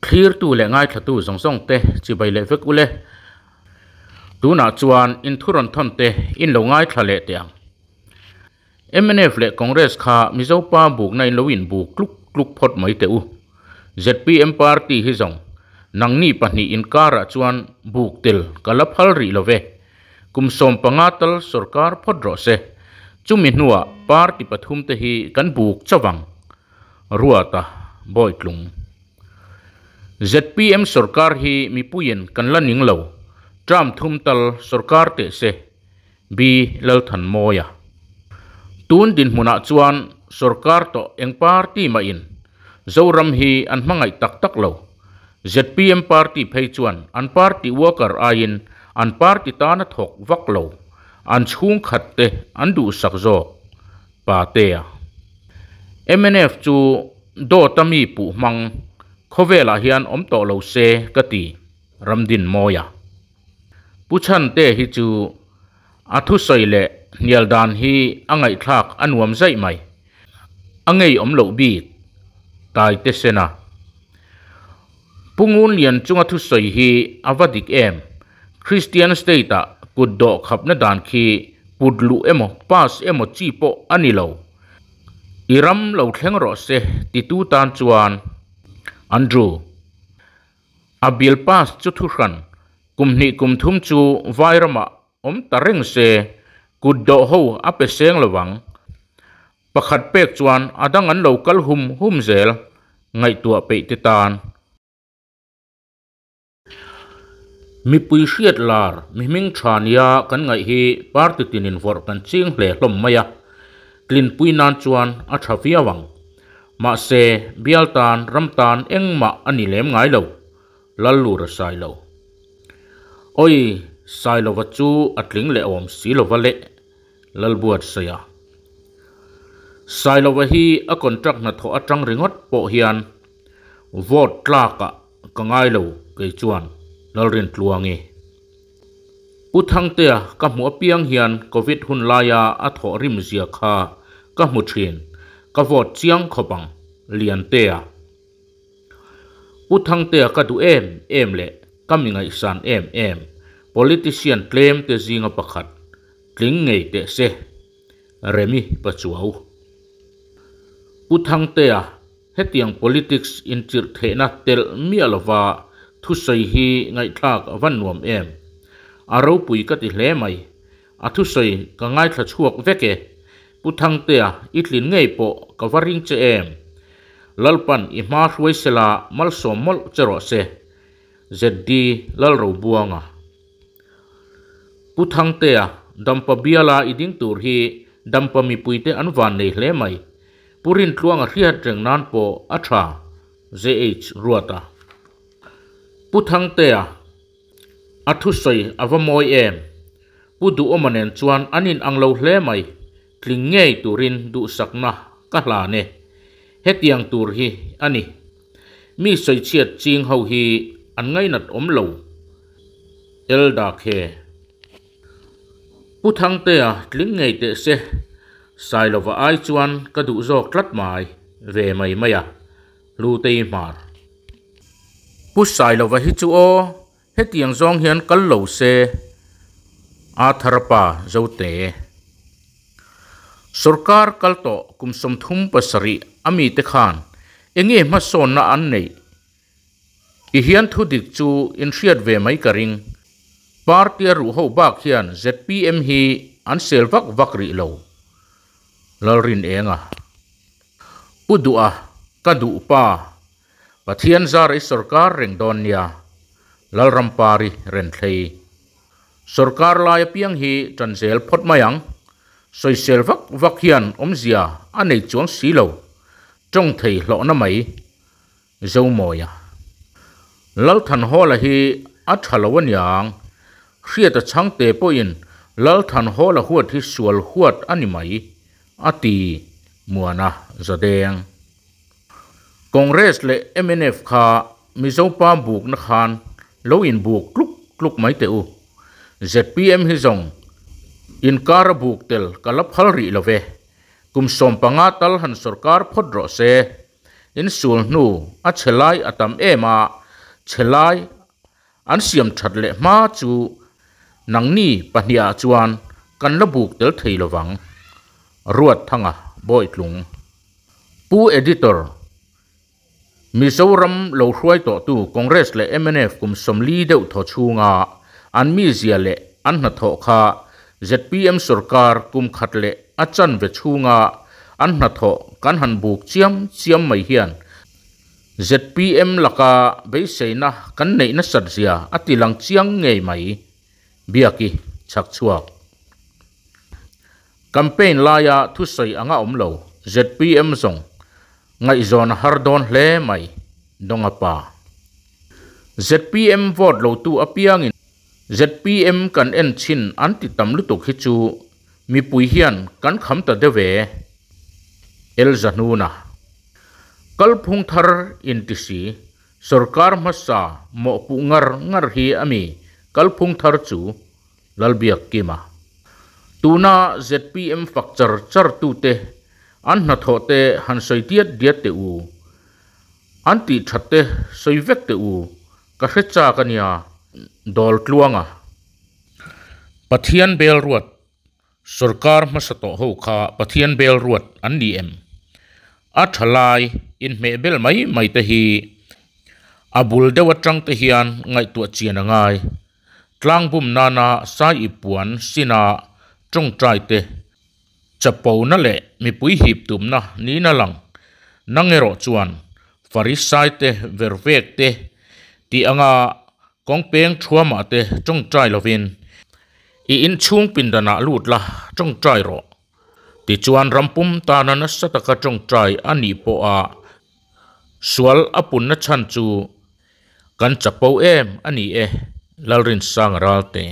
Thlirtu leh ngaithlatu zawng zawng te chibai leh vek ule. Tunah chuan in thu rawn thawn te in lo ngaithla leh teh ang. Mnf leh Congress kha Mizo pa bukna in lo in buk tluk tluk phawt mai teh u. Zpm party hi zawng nangni pahnih inkarah chuan buk tel ka la phal rih lo ve. Kum 15 tal sorkar phawt rawh se. Chumi hnuah party pathum te hi kan buk chauh ang. Ruata Bawitlung. Zpm sorkar hi mipuiin kan la ning lo. Term thum tal sorkar teh se. B Lalthanmawia. Tun dinhmunah chuan sorkar tawh eng party mahin Zoram hi an hmangaih tak tak lo. Zpm party phei chuan an party worker aiin an party tana thawk vak lo, an chhungkhat te an duhsak zawk. Patea. Mnf chu dawta mi puh hmang khawvelah hian awm tawh lo se ka ti, Ramdinmawia. Pu Chhante hi chu a thusawi leh hnial dan hi a ngaihthlak a nuam zaih mai. A ngeiawm loh bik Taite Sena. Pu Ngunlian chunga thusawi hi a va dik em? Christian state ah kut dawh khapna dan khi put luh emaw pass emaw chi pawh a ni lo. I ram lo thleng rawh se titu tan chuan Andrew. A bill pass chu thuhran kum hnih kum thum chu vai ramah awm ta reng se kut dawh ho a pe seng lo vang. Pakhat pek chuan a dang an lo kal hum hum zel ngaihtuah peih te tan. Mipui hriat lar mi hming tha nia kan ngaih hi party tinin vawrh kan ching hle hlawm mai a, tlinpui nan chuan a tha viau ang. Mahse, bial tan ram tan engmah a ni lem ngai lo, Lallura Sailo. Awi, Sailova chu a tling leh awm si lova le, Lalbuatsaia. Sailova hi a contract hnathawh atang ringawt pawh hian vote tlakah ka ngai lo kei chuan Lalrintluangi. Pu Thangtea ka hmuh apiang hian Covid hun laia a thawh rim zia kha ka hmu thin, ka vote chiang khawp ang, Liantea. Pu Thangtea ka duh em em leh ka mi ngaihsan em em, politician tlem te zinga pakhat, tling ngei teh se, Remi Pachuau. Pu Thangtea Hetiang politics inchirh theihna telh miah lova thusawi hi ngaihthlak a van nuam em. A ropui ka ti hle mai. A thusawi ka ngaithla chhuak vek e. Pu Thangtea i tlin ngei pawh ka va ring che em. Lalpan i hma hruai sela malsawm mawlh che rawh se. ZD Lalrobuanga. Pu Thangtea, Dampa biala i ding tur hi Dampa mipuite an van nei hle mai. Pu Rintluanga hriat reng nan pawh a tha, JH Ruata. Pu Thangtea, A thusawi a va mawi em? Pu Duhawma nen chuan an in ang lo hle mai, tling ngei turin duhsakna ka hlan e. Hetiang tur hi a ni. Mi sawichhiat ching ho hi an ngainat awm lo. Elda khe. Pu Thangtea tling ngei teh se, Sailova ai chuan ka duh zawk tlat mai ve mai mai a, Hlutei hmar. Pu Sailova hi chu aw, hetiang zawng hian kal lo se, Arthur-a pa Zote. Sorkar kal tawh kum 37 a mite khan enge hmasawnna an neih Ti hian thu dik chu in hriat ve mai ka ring. Party a ruh ho bak hian zpm hi an sel vak vak rih lo. Lalrin Enga. Pu Duha, ka duh pa. Pathian zar i sorkar reng dawn nia. Lalrampari Renthlei. Sorkar lai apiang hi tan zel phawt mai ang. Sawisel vak vak hian awmzia a nei chuang si lo. Tawng thei hlawhna mai. Zomawia. Lalthanhawla hi a tha lo aniang. Hriata chhangte pawhin Lalthanhawla huat hi sual huat a ni mai, a ti Muana Zadeng. Congress leh mnf kha Mizopa bukna khan lo inbuk tluk tluk mai teh u. Zpm hi zawng inkara buk tel ka la phal rih lo ve. Kum 15 tal han sorkar phawt rawh se. In sul hnu a chhe lai a tam em a, chhe lai an siam that leh hma chu nangni pahniah chuan kan la buk tel thei lovang. Ruatthanga Bawitlung. Pu Editor, Mizoram lo hruai tawhtu Congress leh mnf kum 40 deuh thaw chhunga an mizia leh an hnathawh kha zpm sorkar kum khat leh a chanve chhunga an hnathawh kan han buk chiam chiam mai hian zpm laka beiseina kan neih nasat zia a tilang chiang ngei mai. Biaki Chhakchhuak. Campaign laia thusawi anga awm lo zpm zawng ngaihzawn a har dawn hle mai Dawnga pa. Zpm vote lotu apiangin zpm kan en chhin an ti tam lutuk hi chu mipui hian kan kham ta deuh ve. Elza Hnuna. Kalphung thar inti si sorkar hmasa mawhpuh ngar ngar hi ami kalphung thar chu Lalbiakkima. Tuna zpm fak char char tute an hnathawh te han sawi diat diat teh u. An tih that te sawi vek teh u. Ka hre chak a nia Dawl Tluanga. Pathian bel ruat Sorkar hmasa tawh ho kha Pathian bel ruat an ni em? A tha lai inhmeh bel mai mai te hi a bul deuh atang te hian ngaihtuah chian a ngai. Tlang bum nana sai i puan sina tawngtai te chapona leh mipui hip tumna niin a lang. Nang erawh chuan Farisai te vervek te tih anga kawng peng thuamah te tawngtai lovin i inchhung pindanah lut la tawngtai rawh. Tichuan rampum tana nasa taka tawngtai a nih pawha sual a punna chhan chu kan chapo em a ni e, Lalrinsanga Ralte.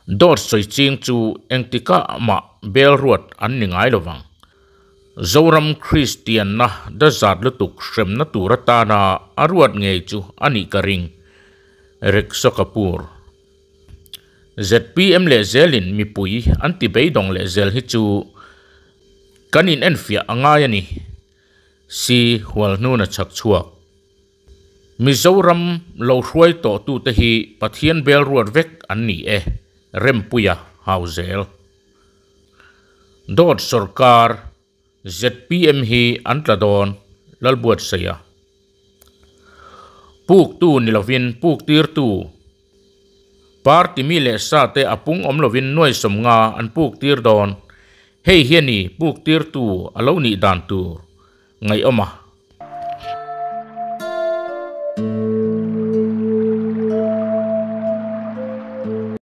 Dawt sawi ching chu engtikah mah bel ruat an ni ngai lovang. Zoram Kristianna dazat lutuk hremna tur atana a ruat ngei chu a nih ka ring. Rikshaw Kapoor. Zpm leh zelin mipui an ti beidawng leh zel hi chu kan in enfiah a ngai a ni. Si Hualhnuna chhak chhuak. Mizoram lo hruai tawh tute hi Pathian bel ruat vek an ni e, Rempuia Hauzel. Dawt sorkar zpm hi an tla dawn, Lalbuatsaia. Puktu ni lovin puktirtu party mi leh sa te a pung awm lovin nuai 50 an puktir dawn. Hei hi a ni puktirtu a lo nih dan tur ngaihawm a.